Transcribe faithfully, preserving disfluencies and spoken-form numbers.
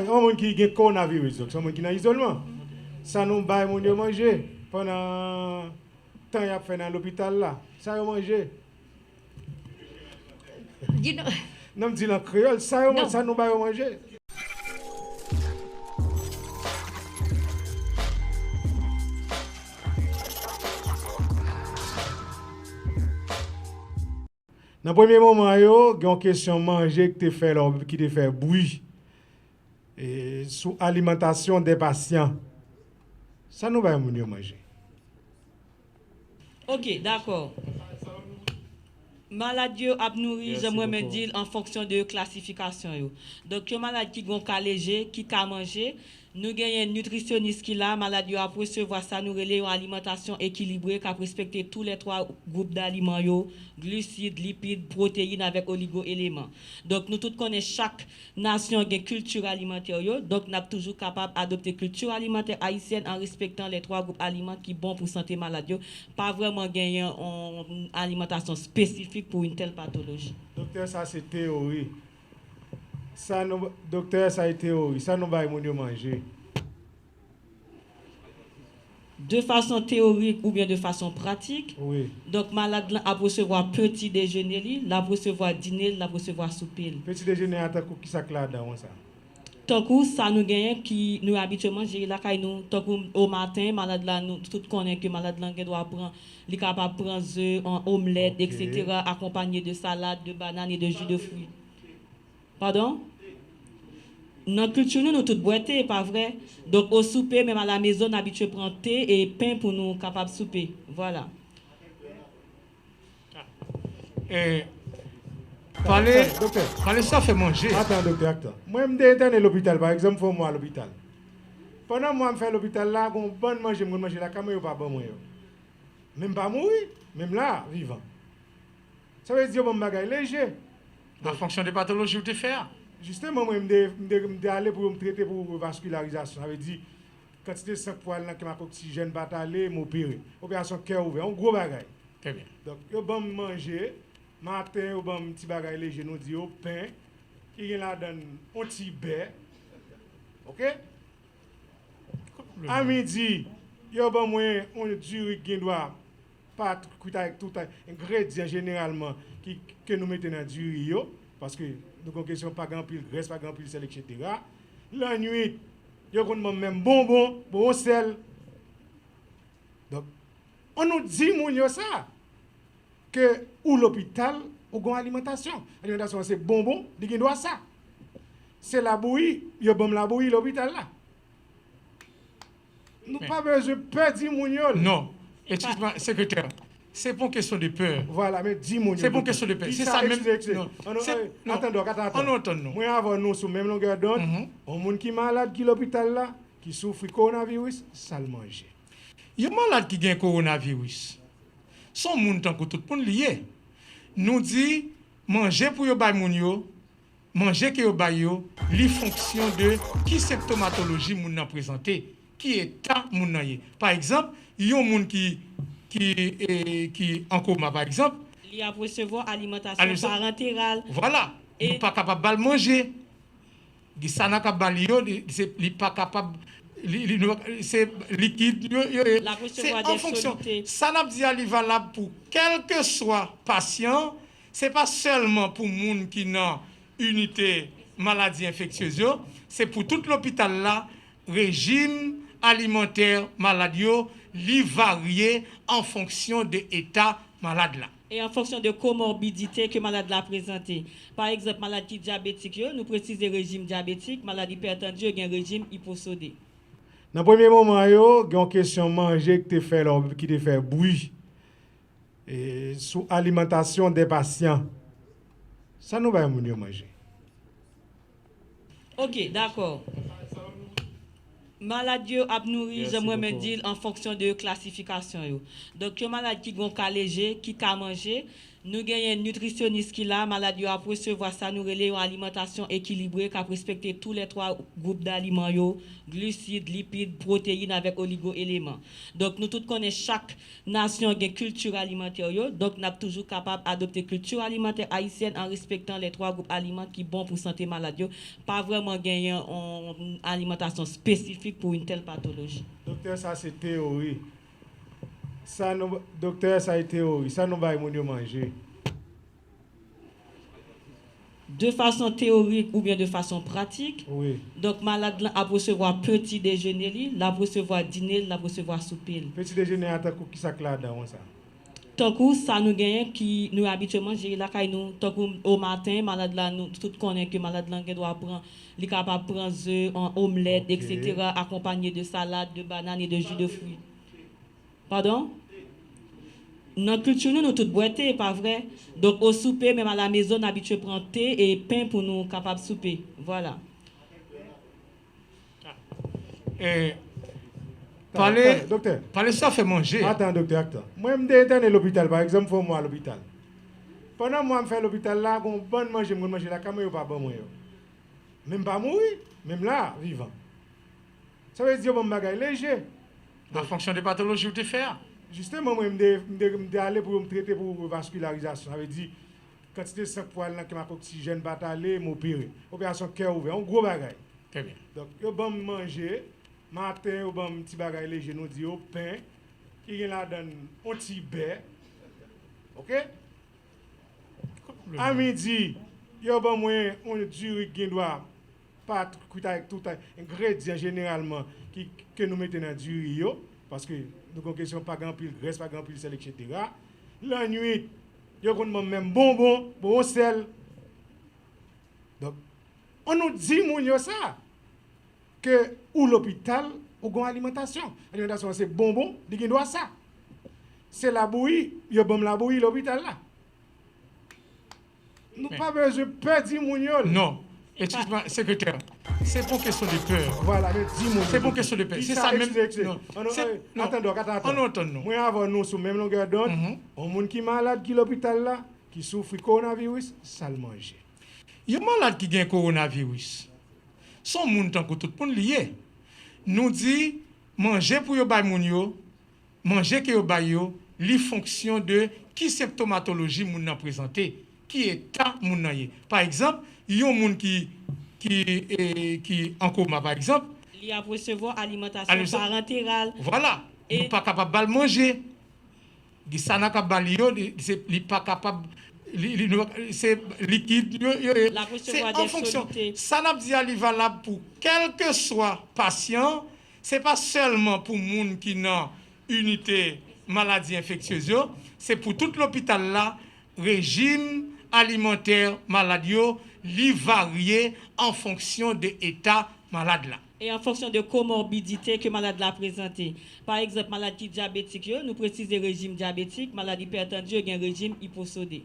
yon moun ki gen kowonaviris, donk se yon moun ki nan izolman. Sa nou bay moun yo manje pandan tan y ap fè nan lopital la? Sa yo manje? You know, Non, m di l an kreyòl, sa yo Non. sa nou bay yo manje? Nan premye moman yo, gen yon kesyon manje ki te fè lò, ki te fè bwi e, sou alimantasyon de pasyan. Sa nou bay moun yo manje? Ok, dakò. Malad yo ap nouri, jan mwen men di l, an fonksyon de klasifikasyon yo. Donk, yon malad ki gon ka leje, ki ka manje, nou genyen nitrisyonis ki la, malad yo ap resevwa sa nou rele yon alimantasyon ekilibre k ap respekte tou lè twa gwoup daliman yo, glisid, lipid, pwoteyin avèk oligo eleman. Donk, nou tout konnen chak nasyon gen kilti alimantè yo, donk n ap toujou kapab adopte kilti alimantè ayisyèn an respektan lè twa gwoup aliman ki bon pou sante malad yo. Pa vrèman genyen yon alimantasyon espesifik pou yon tèl patoloji. Doktè, sa se teyori. Sa nou, doktè, sa se teyori. Sa nou bay moun yo manje? De fason teyorik oubyen de fason pratik. Wi. Donk, malad lan ap resevwa peti dejene li, l ap resevwa dine l, l ap resevwa soupe l. Peti dejene a tankou ki sa k ladan konsa? Tankou sa nou genyen ki nou abitye manje lakay nou, tankou o maten, malad la, nou tout konnen ke malad lan gen dwa pran, li kapab pran ze, an omlèt, Ok. etsetera, akonpanye de salad, de banane, de ji de fwi. Padon? Nan kilti nou, nou tout bwè te, pa vre? Donk, o soupe, menm alamezon, n abitye pran te e pen pou nou kapab soupe. Vwala. Eh, pale, Doktè. Pale sa fè manje. Atan, doktè, atan. Mwen, m te entène lopital, pa egzanp, fè yon mwa lopital. Pandan mwa m fè lopital la, gon bann manje m konn manje lakay mwen, yo pa ban mwen yo. Men m pa mouri, men m la, vivan. Sa vle di yo ban m bagay leje. An fonksyon de patoloji ou te fè a. Jisteman, mwen, m te, m te, m te ale pou yo m trete pou revaskilarizasyon. Sa vle di, kantite san k pou al nan kè m ak oksijèn pa t ale, m opere. Operasyon kè ouvè, yon gwo bagay. Trè byen. Donk, yo ban m manje, maten, yo ban m ti bagay leje, nou di yo, pen, ki gen ladan l yon ti bè. Oke? A midi, yo ban mwen yon diri ki gen dwa pa t kwit avèk tout engredyan jeneralman ki, ke nou mete nan diri yo, paske nou gon kesyon pa gen anpil grès, pa gen anpil sèl, etsetera. Lannwit, yo konn ban m menm bonbon, bonbon sèl. Donk, an nou di moun yo sa, ke ou lopital, ou gon alimantasyon. Alimantasyon an se bonbon, li gen dwa sa. Se labouyi, yo ban m labouyi lopital la. Nou pa bezwen pè di moun yo. Non. Eskize mwen, sekretè. Se pa yon kesyon de pè. Vwala, men di moun yo. Se pa yon kesyon de pè. Se sa menm. Eskize, eskize. Non. Ann, Se- eh, non. Atann, Dòk, atann, atann. Ann nou antann nou. Mwen avè nou sou menm longè dond. Mhm. Yon moun ki malad, ki lopital la, ki soufri kowonaviris, sa l manje. Yon malad ki gen kowonaviris, se yon moun tankou tout moun li ye. Nou di, manje pou yo bay moun yo, manje ke yo bay yo, li fonksyon de ki senptomatoloji moun nan prezante, ki eta moun nan ye. Pa egzanp, yon moun ki, ki, e, ki an koma, pa egzanp, Li ap resevwa alimantasyon Alimenta- paranteral. Vwala, E- nou pa kapab ba l manje. Sa n ap ba li yo, li, se, li pa kapab, li, li, nou- se likid yo, yo ye. L ap Se resevwa an de fonksyon. solite. Sa n ap di a, li valab pou kèlkeswa pasyan, se pa sèlman pou moun ki nan inite maladi enfektyez yo, se pou tout lopital la, rejim alimantè malad yo, li varye an fonksyon de eta malad la. E an fonksyon de komorbidite ke malad la prezante. Pa egzanp, malad ki dyabetik yo, nou presize rejim dyabetik, malad ipètann yo gen rejim iposode. Nan premye moman yo, gen yon kesyon manje ki te fè lò, ki te fè bwi e, sou alimantasyon de pasyan. Sa nou bay moun yo manje? Ok, dakò. Malad yo ap nouri, jan mwen men di l, an fonksyon de klasifikasyon yo. Donk, yon malad ki gon ka leje, ki ka manje, Nou genyen nitrisyonis ki la, malad yo ap resevwa sa nou rele yon alimantasyon ekilibre k ap respekte tou lè twa gwoup daliman yo, glisid, lipid, pwoteyin avèk oligo eleman. Donk, nou tout konnen chak nasyon gen kilti alimantè yo, donk n ap toujou kapab adopte kilti alimantè ayisyèn an respektan lè twa gwoup aliman ki bon pou sante malad yo. Pa vrèman genyen yon alimantasyon espesifik pou yon tèl patoloji. Doktè, sa se teyori. Sa nou, doktè, sa e teyori. Sa nou bay moun yo manje? De fason teyorik oubyen de fason pratik. Wi. Donk, malad lan ap resevwa peti dejene li, l ap resevwa dine l, l ap resevwa soupe l. Peti dejene a tankou kisa k ladan konsa? Tankou sa nou genyen ki nou abitye manje lakay nou, tankou o maten, malad la, nou tout konnen ke malad lan gen dwa pran, li kapab pran ze, an omlèt, Ok. etsetera, akonpanye de salad, de banann e de ji de fwi. Padon? Nan kilti nou, nou tout bwè te, pa vre? Donk, o soupe, menm alamezon, n abitye pran te e pen pou nou kapab soupe. Vwala. Eh, Talè, pale, talè, doktè. Pale sa fè manje. Atan, doktè, atan. Mwen, m te entène lopital, pa egzanp, fè yon mwa lopital. Pandan mwa m fè lopital la, gon bann manje m konn manje lakay mwen, yo pa ban mwen yo. Men m pa mouri, men m la, vivan. Sa vle di yo ban m bagay leje. An fonksyon de patoloji ou te fè a. Jisteman, mwen, m te, m te, m te ale pou yo m trete pou revaskilarizasyon. Sa vle di, kantite san k pral nan kè m ak oksijèn pa t ale, m opere. Operasyon kè ouvè, yon gwo bagay. Trè byen. Donk, yo ban m manje, maten, yo ban m ti bagay leje, nou di yo, pen, ki gen ladan l yon ti bè. Oke? A midi, yo ban mwen yon diri ki gen dwa pa t kwit avèk tout engredyan jeneralman ki, ke nou mete nan diri yo, paske nou gen yon kesyon pa gen anpil grès, pa gen anpil sèl, etsetera. Lannwit, yo konn ban m menm bonbon, bonbon sèl. Donk, ann nou di moun yo sa, ke ou lopital, ou gon alimantasyon. Alimantasyon an se bonbon, li gen dwa sa. Se labouyi, yo ban m labouyi lopital la. Nou pa bezwen pè di moun yo. Non. Eskizeman, sekretè. Se pa yon kesyon de pè. Vwala, men di moun yo. Se pa yon kesyon de pè. Se sa menm. Eskize, eskize. Ann nou, eh, atann, ann nou, atann, atann. Ann nou antann nou. Mwen avè w, nou sou menm longè dond. Yon moun ki malad ki lopital la, ki soufri kowonaviris, sa l manje. Yon malad ki gen kowonaviris, se yon moun tankou tout moun li ye. Nou di, manje pou yo bay moun yo, manje ke yo bay yo, li fonksyon de ki senptomatoloji moun nan prezante, ki eta moun nan ye. Pa egzanp, yon moun ki, ki, e, ki an koma, pa egzanp. Li ap resevwa alimantasyon paranteral. Vwala. Nou pa kapab ba l manje. Sa n ap ba li yo, li, se, li pa kapab, li, li, se likid yo, yo ye. Se an fonksyon. Sa n ap di a, li valab pou kèlkeswa pasyan, se pa sèlman pou moun ki nan inite maladi enfeksyez yo, se pou tout lopital la, rejim alimantè malad yo, li varye an fonksyon de eta malad la. E an fonksyon de komorbidite ke malad la prezante. Pa egzanp, malad ki dyabetik yo, nou presize rejim dyabetik, malad ipètann yo gen rejim iposode.